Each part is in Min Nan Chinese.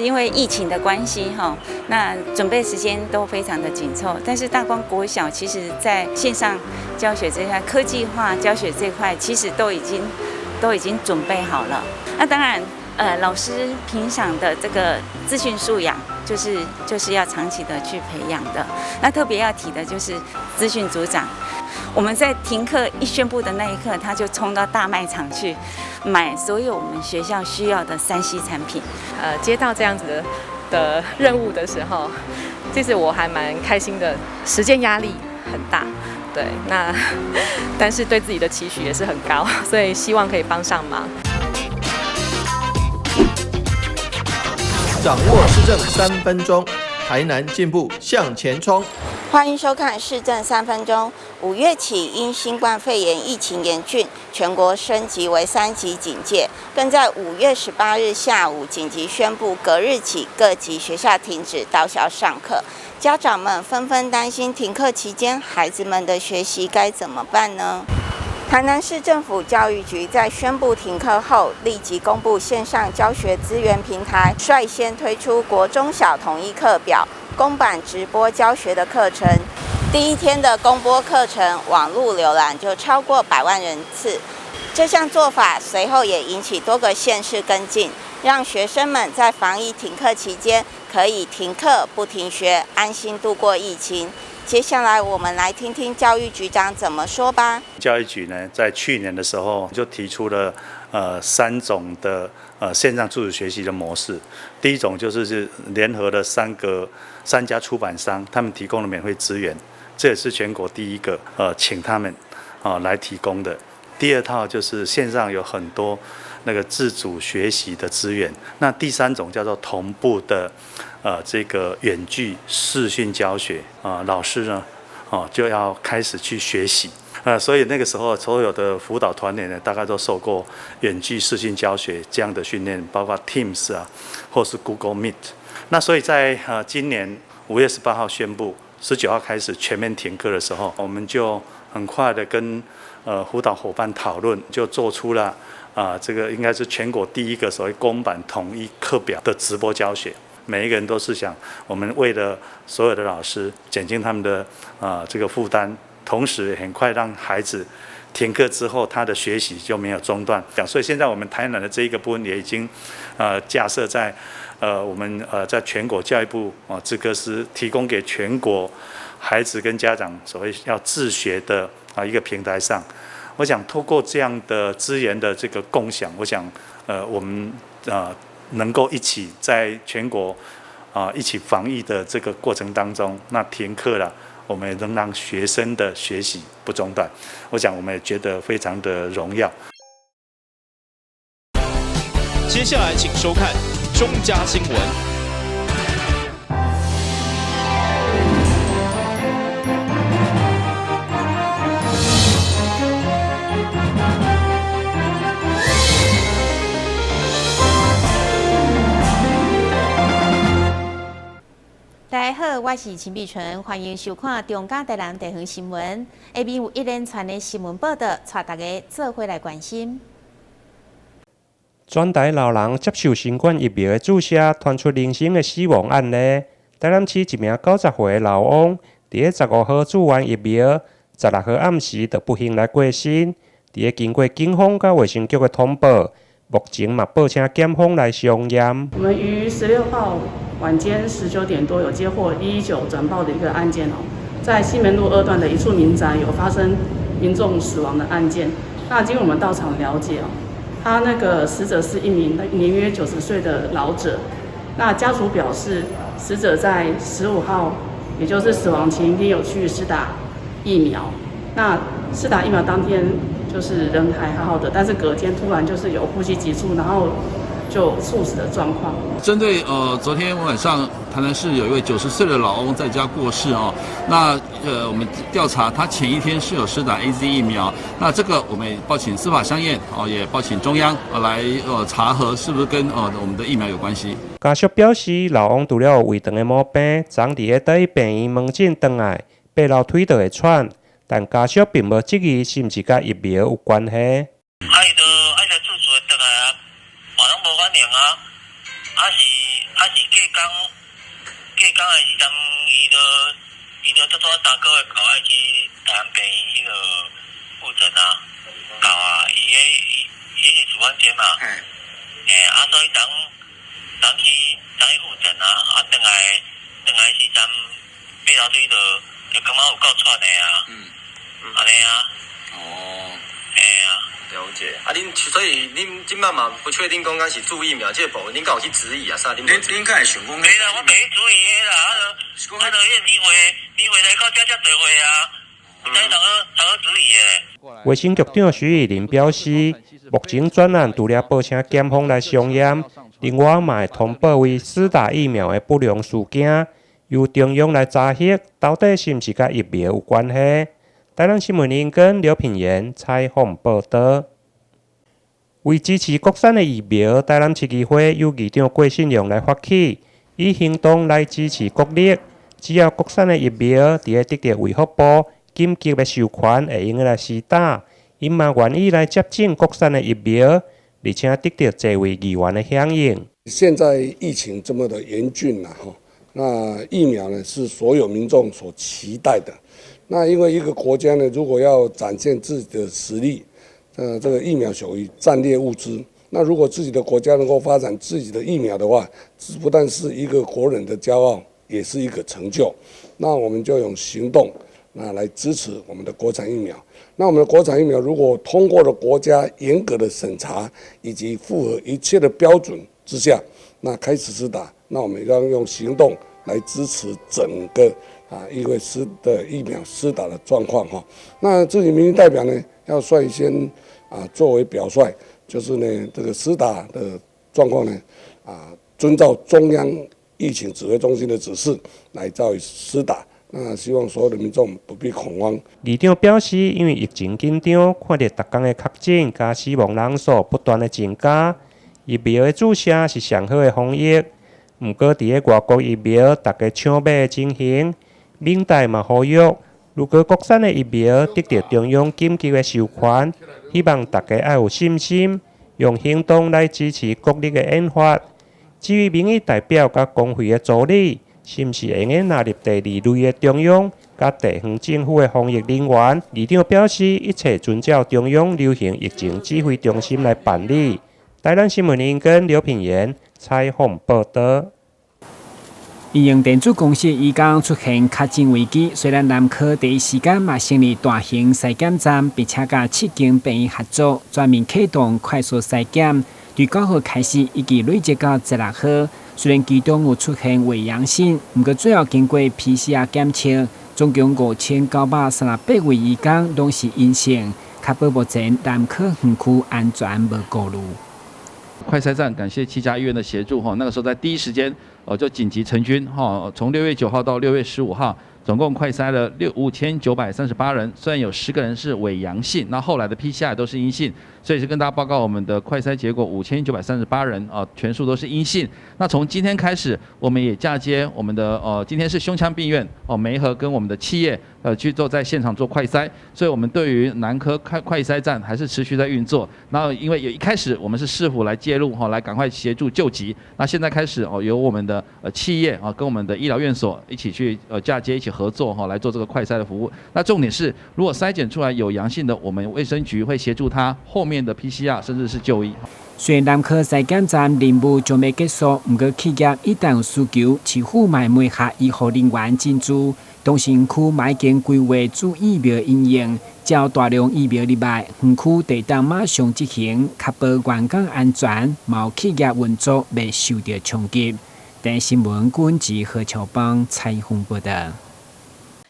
因為疫情的關係，哈，那準備時間都非常的緊湊。但是大光國小其實在線上教學這塊、科技化教學這塊，其實都已經準備好了。那當然，老師平常的這個資訊素養，就是要長期的去培養的。那特別要提的就是資訊組長，我們在停課一宣布的那一刻，他就衝到大賣場去買所有我們學校需要的3C 產品。接到這樣子的任務的時候，其實我還蠻開心的，時間壓力很大，對，那但是對自己的期許也是很高，所以希望可以幫上忙。掌握市政3分鐘，台南進步向前衝。歡迎收看市政三分鐘。5月起，因新冠肺炎疫情嚴峻，全國升級為3級警戒，更在5月18日下午緊急宣布，隔日起各級學校停止到校上課。家長們紛紛擔心，停課期間孩子們的學習該怎麼辦呢？台南市政府教育局在宣布停課後，立即公布線上教學資源平台，率先推出國中小統一課表、公版直播教學的課程。第一天的公播課程，網路瀏覽就超過100萬人次。這項做法隨後也引起多個縣市跟進，讓學生們在防疫停課期間可以停課不停學，安心度過疫情。接下來我們來聽聽教育局長怎麼說吧。教育局呢，在去年的時候就提出了三種的線上自主學習的模式。第一種就是聯合了三家出版商，他們提供了免費資源，這也是全國第一個請他們啊來提供的。第二套就是線上有很多那個自主學習的資源。那第三種叫做同步的這個遠距視訊教學啊，老師呢，哦就要開始去學習，所以那個時候所有的輔導團隊呢，大概都受過遠距視訊教學這樣的訓練，包括 Teams 啊，或是 Google Meet。那所以在今年5月18號宣布，19號開始全面停課的時候，我們就很快的跟輔導夥伴討論，就做出了啊這個應該是全國第一個所謂公版統一課表的直播教學。每一個人都是想，我們為了所有的老師減輕他們的啊這個負擔，同時很快讓孩子停課之後，他的學習就沒有中斷。所以現在我們台南的這一個部分也已經架設在我們在全國教育部啊資科司提供給全國孩子跟家長所謂要自學的啊一個平台上。我想透過這樣的資源的這個共享，我想我們能夠一起在全國啊一起防疫的這個過程當中，那停課了，我們也能讓學生的學習不中斷。我想我們也覺得非常的榮耀。接下來請收看中嘉新聞。大家好，我是陳美純，歡迎收看中嘉台南地方新聞。下面有一連串的新聞報道，帶大家做伙來關心。全台老人接受新冠疫苗的注射，傳出零星的死亡案例。台南市一名90歲的老翁，佇咧15號注完疫苗，16號暗時就不幸來過身。佇咧經過警方佮衛生局的通報，目前嘛報請檢方來相驗。我們於16號晚間19點多有接獲119轉報的一個案件哦，在西門路二段的一處民宅有發生民眾死亡的案件。那經我們到場了解哦，他那個死者是一名年約90歲的老者。那家屬表示，死者在15號，也就是死亡前一天有去施打疫苗。那施打疫苗當天就是人還好好的，但是隔天突然就是有呼吸急促，然後就猝死的狀況。針對昨天晚上台南市有一位90歲的老翁在家過世哦，那我們調查他前一天是有施打 AZ 疫苗，那這個我們也報請司法相驗哦，也報請中央來查核是不是跟我們的疫苗有關係。家屬表示，老翁除了有胃腸的毛病，昨佇咧佗去病院門診轉來，爬樓梯就會喘，但家屬並無質疑是毋是佮疫苗有關係。啊，伊就愛來自主的轉來啊，嘛攏無反應啊，啊是啊。工，隔工的時陣，伊就拄拄3個月到愛去台南病院彼个復診啊，到啊，伊彼伊伊是住院間嘛，嘿，啊，所以昨去復診啊，啊，轉來時陣，爬樓梯就感覺有夠喘的啊，按呢啊。哦。嘿啊。了解。啊，恁所以恁這擺嘛不確定講敢是注疫苗這個部分，恁敢有去質疑啊？啥？恁敢會想講？沒啦，我袂去質疑彼啦，啊，就彼年歲來到這才濟歲啊，毋知通好質疑的。衛生局長徐以林表示，目前專案除了報請檢方來相驗，另外嘛會通報為施打疫苗的不良事件，由中央來查核，到底是毋是佮疫苗有關係。台南新聞林根劉品言採訪報導。為支持國產的疫苗，台南市議會由議長郭信良來發起，以行動來支持國力。只要國產的疫苗佇咧得著衛福部緊急的授權，會用得來施打，𪜶嘛願意來接種國產的疫苗，而且得著濟位議員的響應。現在疫情這麼的嚴峻啦，吼，那疫苗呢是所有民眾所期待的。那因為一個國家呢，如果要展現自己的實力，這個疫苗屬於戰略物資。那如果自己的國家能夠發展自己的疫苗的話，不但是一個國人的驕傲，也是一個成就。那我們就用行動，那來支持我們的國產疫苗。那我們的國產疫苗如果通過了國家嚴格的審查，以及符合一切的標準之下，那開始施打，那我們要用行動來支持整個因為施的疫苗施打的狀況哈。那自己民意代表呢，要率先作為表率，就是呢這個施打的狀況呢，遵照中央疫情指揮中心的指示來照施打。那希望所有的民眾不必恐慌。議長表示，因為疫情緊張，看著逐工的確診佮死亡人數不斷的增加，疫苗的注射是上好的防疫。毋過，佇咧外國疫苗逐家搶買的情形，明代嘛呼籲，如果國產的疫苗得著中央緊急的授權，希望大家愛有信心，用行動來支持國力的研發。至於民意代表佮公會的助理，是毋是會用得納入第二類的中央佮地方政府的防疫人員？議長表示，一切遵照中央流行疫情指揮中心來辦理。台南新聞林根劉品言採訪報導。因應電子公司移工出現確診危機，雖然南科第一時間嘛成立大型篩檢站，並且佮七間病院合作，全面啟動快速篩檢。對9號開始，已經累積到16號。雖然其中有出現偽陽性，毋過最後經過 PCR 檢測，總共5938位移工攏是陰性，確保目前南科園區安全無顧慮。快篩站感謝7家醫院的協助哈，那個時候在第一時間哦就緊急成軍哈，從6月9號到6月15號，總共快篩了5938人，雖然有10個人是偽陽性，那後來的 PCR 都是陰性，所以是跟大家報告我們的快篩結果5938人啊，全數都是陰性。那從今天開始，我們也嫁接我們的今天是胸腔病院哦，媒合跟我們的企業去做在現場做快篩，所以我們對於南科快篩站還是持續在運作。那因為有一開始我們是市府來介入哈，來趕快協助救急，那現在開始哦，由我們的企業啊跟我們的醫療院所一起去嫁接一起合作哈，來做這個快篩的服務。那重點是，如果篩檢出來有陽性的，我們衛生局會協助他後面的 PCR 甚至是就醫。雖然南科篩檢站任務將欲結束，毋過企業一旦有需求，市府嘛會媒合醫護人員進駐。同時園區嘛已經規劃注疫苗應用，只要大量疫苗入來，園區會當馬上執行，確保員工安全，嘛有企業運作袂受著衝擊。台新聞郭文何秋邦採訪報導。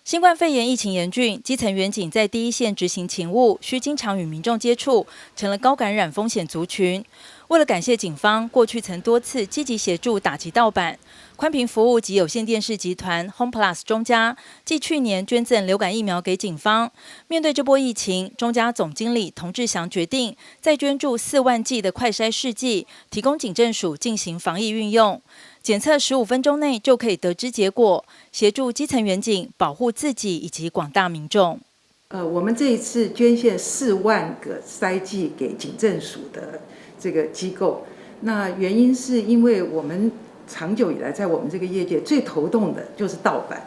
新冠肺炎疫情嚴峻，基層員警在第一線執行勤務，需經常與民眾接觸，成了高感染風險族群。為了感謝警方過去曾多次積極協助打擊盜版，寬頻服務及有線電視集團 Home Plus 中嘉，繼去年捐贈流感疫苗給警方，面對這波疫情，中嘉總經理童志祥決定再捐助4萬劑的快篩試劑，提供警政署進行防疫運用。檢測15分鐘內就可以得知結果，協助基層員警保護自己以及廣大民眾。我們這一次捐獻4萬個篩劑給警政署的這個機構，那原因是因為我們長久以來，在我們這個業界最頭痛的就是盜版。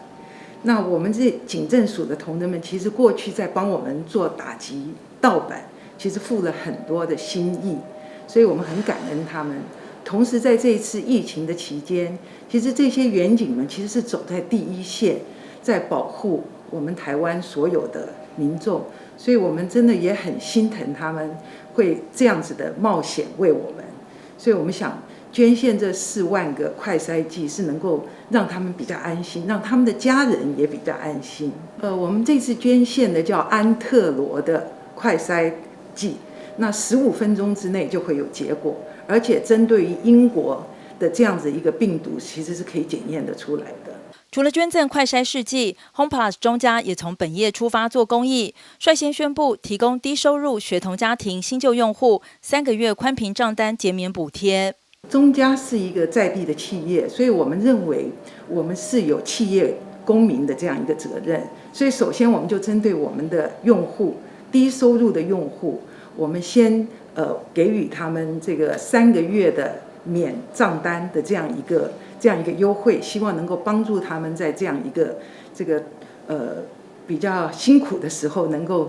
那我們這警政署的同仁們，其實過去在幫我們做打擊盜版，其實付了很多的心意，所以我們很感恩他們。同時，在這一次疫情的期間，其實這些員警們其實是走在第一線，在保護我們台灣所有的民眾，所以我們真的也很心疼他們會這樣子的冒險為我們，所以我們想捐獻這4萬個快篩劑，是能夠讓他們比較安心，讓他們的家人也比較安心。我們這次捐獻的叫安特羅的快篩劑，那15分鐘之內就會有結果，而且針對於英國的這樣子一個病毒，其實是可以檢驗得出來的。除了捐贈快篩試劑，HomePlus 中嘉也從本業出發做公益，率先宣布提供低收入學童家庭新舊用戶3個月寬頻賬單減免補貼。中嘉是一個在地的企業，所以我們認為我們是有企業公民的這樣一個責任。所以首先我們就針對我們的用戶，低收入的用戶，我們先給予他們這個3個月的免賬單的這樣一個優惠，希望能夠幫助他們在這樣一個這個比較辛苦的時候能夠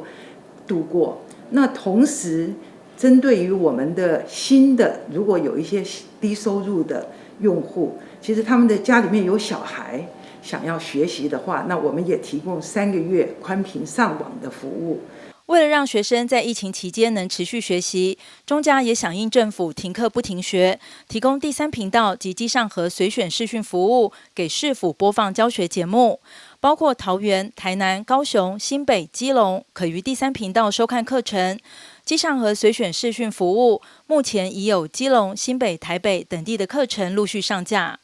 度過。那同時，針對於我們的新的，如果有一些低收入的用戶，其實他們的家裡面有小孩想要學習的話，那我們也提供3個月寬頻上網的服務。為了讓學生在疫情期間能持續學習，中嘉也響應政府停課不停學，提供第三頻道及機上盒隨選視訊服務，給市府播放教學節目，包括桃園、台南、高雄、新北、基隆，可於第三頻道收看課程。機上盒隨選視訊服務，目前已有基隆、新北、台北等地的課程陸續上架。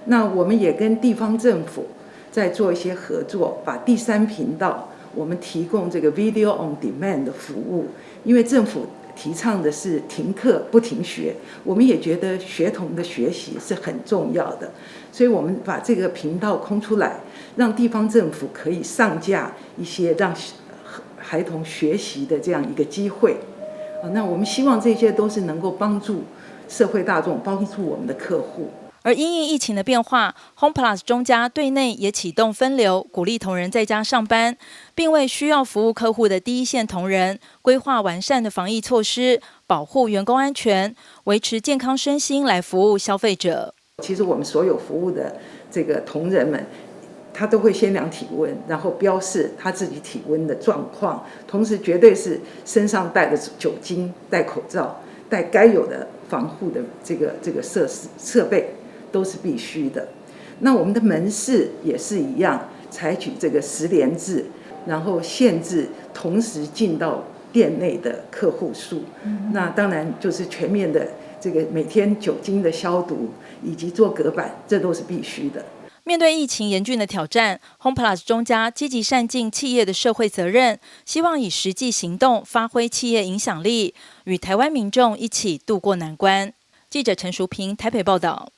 那我們也跟地方政府在做一些合作，把第三頻道我們提供這個 Video on Demand 的服務，因為政府提倡的是停課不停學，我們也覺得學童的學習是很重要的，所以我們把這個頻道空出來，讓地方政府可以上架一些讓孩童學習的這樣一個機會。那我們希望這些都是能夠幫助社會大眾，幫助我們的客戶。而因應疫情的變化，HomePlus 中嘉對內也啟動分流，鼓勵同仁在家上班，並為需要服務客戶的第一線同仁規劃完善的防疫措施，保護員工安全，維持健康身心來服務消費者。其實我們所有服務的這個同仁們，他都會先量體溫，然後標示他自己體溫的狀況，同時絕對是身上帶的酒精、戴口罩、戴該有的防護的這個設施設備都是必須的。那我們的門市也是一樣，採取這個實聯制，然後限制同時進到店內的客戶數。那當然就是全面的這個每天酒精的消毒以及做隔板，這都是必須的。面對疫情嚴峻的挑戰，HomePlus 中嘉積極善盡企業的社會責任，希望以實際行動發揮企業影響力，與台灣民眾一起渡過難關。記者陳淑平台北報道。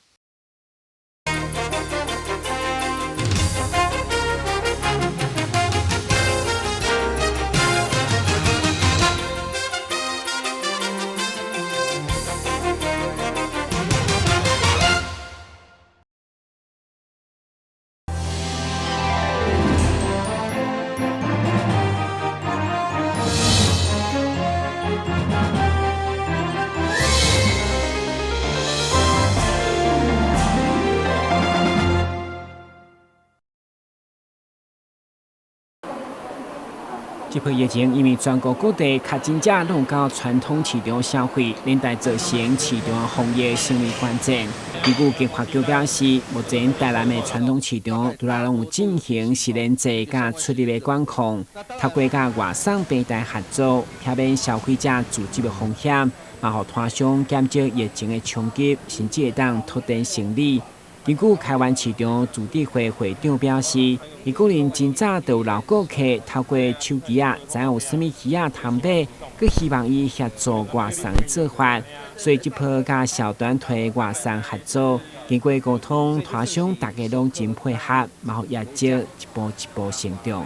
這波疫情因為全國各地確診者攏到傳統市場消費，連帶造成市場防疫成為關鍵。根據健發局表示，目前台南的傳統市場除了攏有進行實聯制佮出入的管控，透過佮外送平台合作，避免消費者自制的風險，嘛予攤商減少疫情的衝擊，甚至會當拓展生意。根據開源市場自治會會長表示，伊個人真早就有老顧客透過手機仔，知影有啥物魚仔通買，閣希望伊協助外送的做法，所以這波佮小團體外送合作，經過溝通，攤商大家攏真配合，嘛予業績一步一步成長。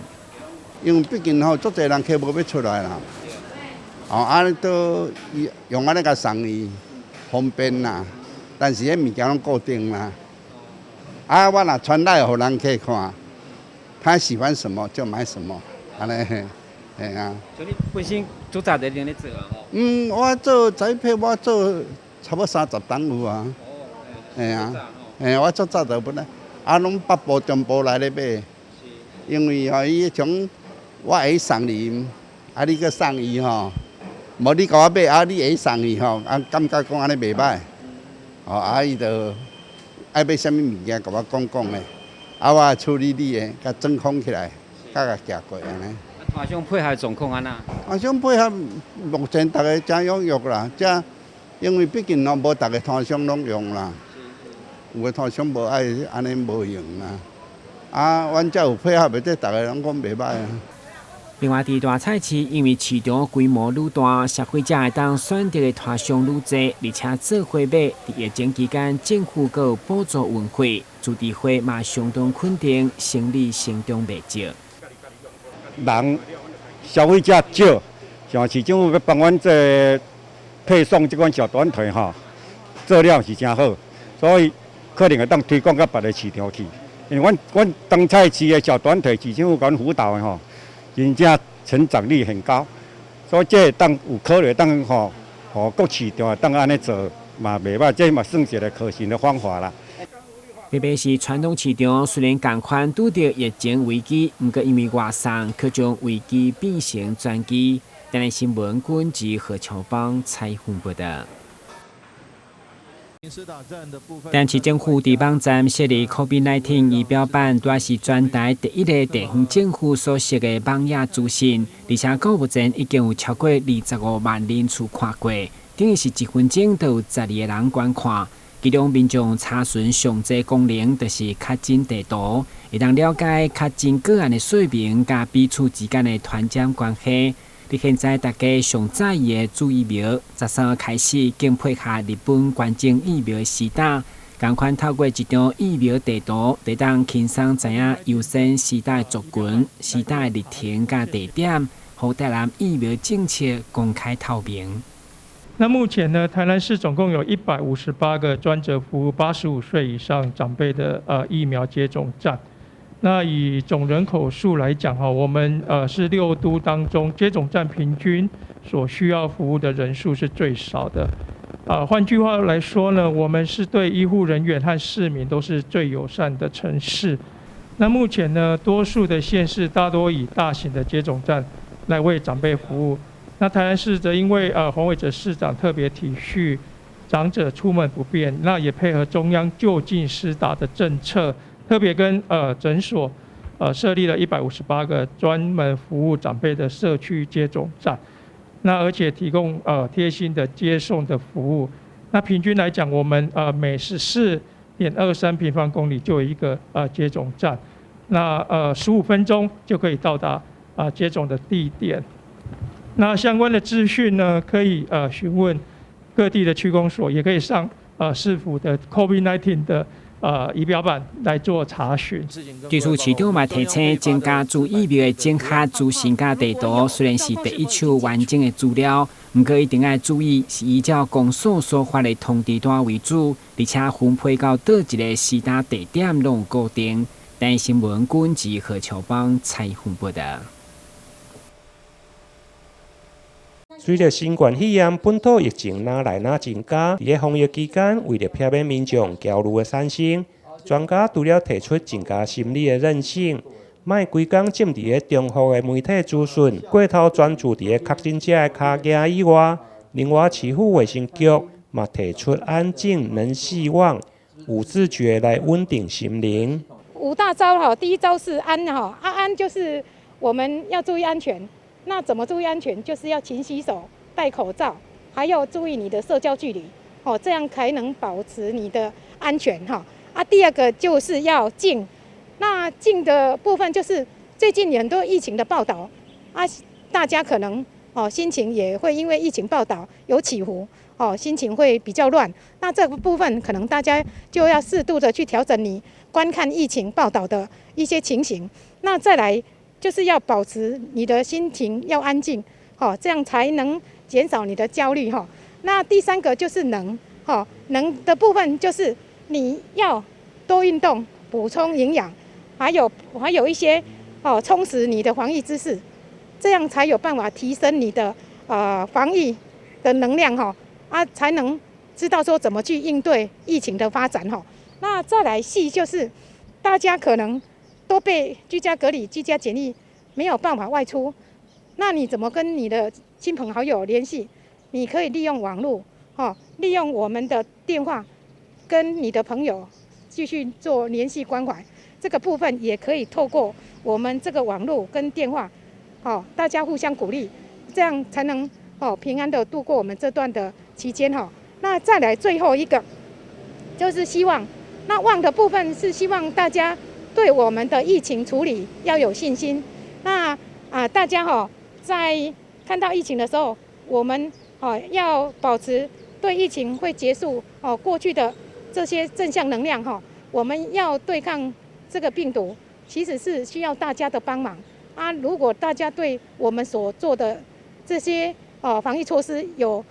因為畢竟吼，足濟人客無欲出來啦，哦，按呢都用按呢共送伊方便啦，但是彼物件攏固定啦。啊，我若傳來予人客看，他喜歡什麼就買什麼，按呢，嘿啊。所以你本身做早就咧做啊？嗯，我做栽培，我做差不多30冬有啊。嘿啊，嘿，我做早就本來，啊，攏北部、中部來咧買，因為吼，伊彼種我會送你，啊，你閣送伊吼，無你共我買，啊，你會送伊吼，啊，感覺講按呢袂䆀，哦，啊，伊就愛買啥物物件，共我講講的，啊，我處理你的，共裝框起來，佮共寄過按呢。攤商配合狀況按怎？攤商配合，目前逐个誠踴躍啦，這因為畢竟攏無逐个攤商攏用啦，有的攤商無愛按呢無用啦。啊，阮遮有配合的，這逐个攏講袂䆀啊。另外，佇大菜市，因為市場規模愈大，消費者會當選擇的攤商愈濟，而且做伙買。佇疫情期間，政府閣有補助運費，自治會嘛相當肯定，生理成長袂少。人消費者少，像市政府欲幫阮這配送這款小短腿吼，做了是誠好，所以可能會當推廣到別个市場去。因為阮阮當菜市的小短腿，市政府共阮輔導的吼。真正成長率很高，所以這會當有可能當吼，予各市場會當按呢做嘛袂䆀，這嘛算一个可行的方法啦。特別是傳統市場，雖然仝款拄著疫情危機，毋過因為外送，卻將危機變成轉機。台南新聞軍及何秋芳採訪報導。台南市政府佇網站設立 COVID-19 儀表板，拄是全台第一个地方政府所設的網頁資訊，而且到目前已經有超過25萬人次看過，等於是一分鐘就有12个人觀看。其中民眾查詢上濟功能，就是確診地圖，會當了解確診個案的說明，佮彼此之間的傳染關係。佇現在大家上在意的注疫苗，13號開始更配合日本捐贈疫苗的施打，仝款透過一張疫苗地圖，會當輕鬆知影優先施打的族群、施打的日程佮地點，予台南疫苗政策公開透明。那目前呢，台南市總共有158個專責服務85歲以上長輩的疫苗接種站。那以總人口數來講哈，我們是六都當中接種站平均所需要服務的人數是最少的。啊，換句話來說呢，我們是對醫護人員和市民都是最友善的城市。那目前呢，多數的縣市大多以大型的接種站來為長輩服務。那台南市則因為黃偉哲市長特別體恤長者出門不便，那也配合中央就近施打的政策，特別跟診所設立了158個專門服務長輩的社區接種站，那而且提供貼心的接送的服務。那平均來講，我們每14.23平方公里就有一個接種站，那15分鐘就可以到達接種的地點。那相關的資訊呢，可以詢問各地的區公所，也可以上市府的 COVID-19 的儀表板來做查詢。技術市長嘛提醒，增加注疫苗的整合資訊佮地圖，雖然是第一手完整的資料，毋過一定愛注意是依照公所所發的通知單為主，而且分配到佗一个施打地點攏有固定。台新聞軍及何秋芳採訪報導。隨著新冠肺炎本土疫情愈來愈增加，佇咧防疫期間，為著避免民眾焦慮的產生，專家除了提出增加心理的韌性，莫規工浸佇咧重複的媒體資訊，過頭專注佇咧確診者的跤跡以外，另外市府衛生局嘛提出安靜能細望五字訣來穩定心靈。五大招哈，第一招是安哈，安就是我們要注意安全。那怎麼注意安全？就是要勤洗手、戴口罩，還要注意你的社交距離，哦，這樣才能保持你的安全哈。啊，第二個就是要靜，那靜的部分就是最近很多疫情的報道，啊，大家可能哦心情也會因為疫情報道有起伏，哦，心情會比較亂。那這個部分可能大家就要適度的去調整你觀看疫情報道的一些情形。那再來，就是要保持你的心情要安靜，哦，這樣才能減少你的焦慮哈。那第三個就是能，哈，能的部分就是你要多運動，补充营养，还有一些哦充实你的防疫知识，这样才有办法提升你的防疫的能量哈啊，才能知道说怎么去应对疫情的发展哈。那再来四就是大家可能都被居家隔离、居家检疫，没有办法外出，那你怎么跟你的亲朋好友联系？你可以利用网路，哈，利用我们的电话，跟你的朋友继续做联系关怀。这个部分也可以透过我们这个网路跟电话，好，大家互相鼓励，这样才能哦平安的度过我们这段的期间哈。那再来最后一个，就是希望那望的部分是希望大家对我们的疫情处理要有信心。那啊，大家哈在看到疫情的时候，我们哦要保持对疫情会结束哦过去的这些正向能量哈。我们要对抗这个病毒，其实是需要大家的帮忙啊。如果大家对我们所做的这些哦防疫措施有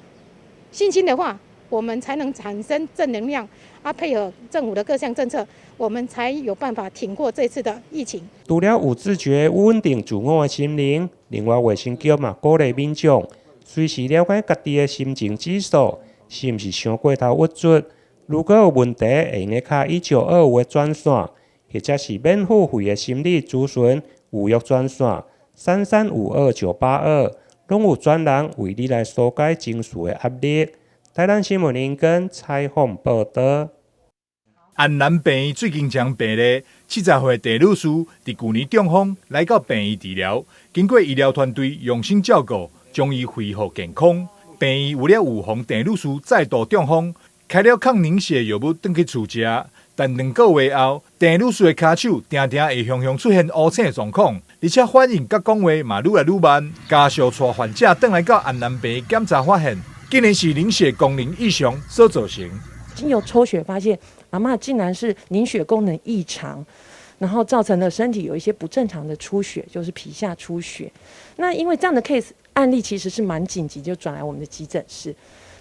信心的话，我們才能產生正能量，啊，配合政府的各項政策，我們才有辦法挺過這次的疫情。除了有自覺、穩定自我的心靈，另外衛生局嘛鼓勵民眾隨時了解家己的心情指數是毋是傷過頭鬱卒。如果有問題，會用得敲1925的專線，或者是免付費的心理諮詢預約專線3352982，攏有專人為你來疏解情緒的壓力。台南新聞林根採訪報導。安南病院最近一病例，70歲鄭女士佇舊年中風來到病院治療，經過醫療團隊用心照顧，將伊恢復健康。病院為了預防鄭女士再度中風，開了抗凝血藥物轉去厝食，但2個月後，鄭女士的跤手定定會雄雄出現烏青的狀況，而且反應佮講話嘛愈來愈慢。家屬帶患者轉來到安南病院檢查，發現竟然是凝血功能異常所造成。經由抽血發現，阿嬤竟然是凝血功能異常，然後造成了身體有一些不正常的出血，就是皮下出血。那因為這樣的 case 案例其實是蠻緊急，就轉來我們的急診室。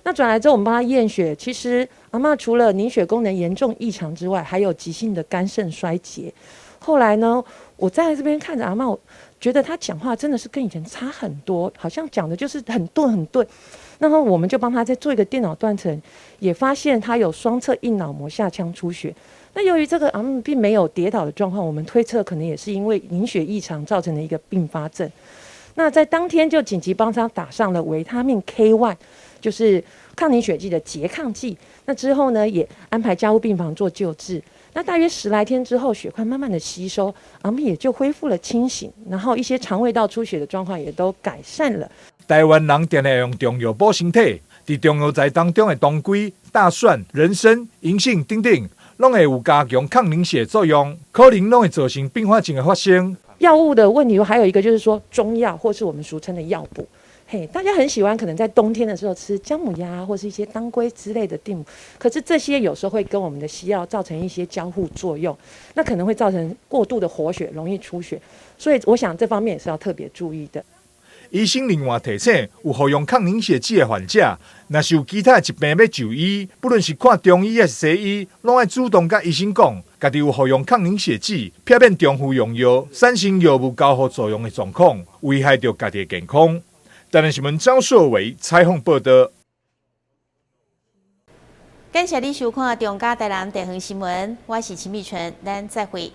那轉來之後，我們幫他驗血，其實阿嬤除了凝血功能嚴重異常之外，還有急性的肝腎衰竭。後來呢，我在這邊看着阿嬤，我覺得她講話真的是跟以前差很多，好像講的就是很鈍很鈍。然後我們就幫他再做一個電腦斷層，也發現他有雙側硬腦膜下腔出血。那由於這個阿嬤並沒有跌倒的狀況，我們推測可能也是因為凝血異常造成的一個併發症。那在當天就緊急幫他打上了維他命 K1，就是抗凝血劑的拮抗劑。那之後呢，也安排加護病房做救治。那大約10來天之後，血塊慢慢的吸收，阿嬤也就恢復了清醒，然後一些腸胃道出血的狀況也都改善了。台灣人定定用中藥補身體，佇中藥材當中的當歸、大蒜、人參、銀杏等等，攏會有加強抗凝血作用，可能攏會造成併發症的發生。藥物的問題還有一個就是說中藥或是我們俗稱的藥補，嘿，大家很喜歡，可能在冬天的時候吃薑母鴨或是一些當歸之類的定補，可是這些有時候會跟我們的西藥造成一些交互作用，那可能會造成過度的活血，容易出血，所以我想這方面也是要特別注意的。醫生另外提醒，有服用抗凝血劑的患者，若是有其他疾病欲就醫，不論是看中醫還是西醫，攏愛主動佮醫生講，家己有服用抗凝血劑，避免重複用藥，產生藥物交互作用的狀況，危害著家己的健康。台南新聞張碩偉採訪報道。感謝你收看《中嘉台南地方新聞》，我是秦美純，咱再會。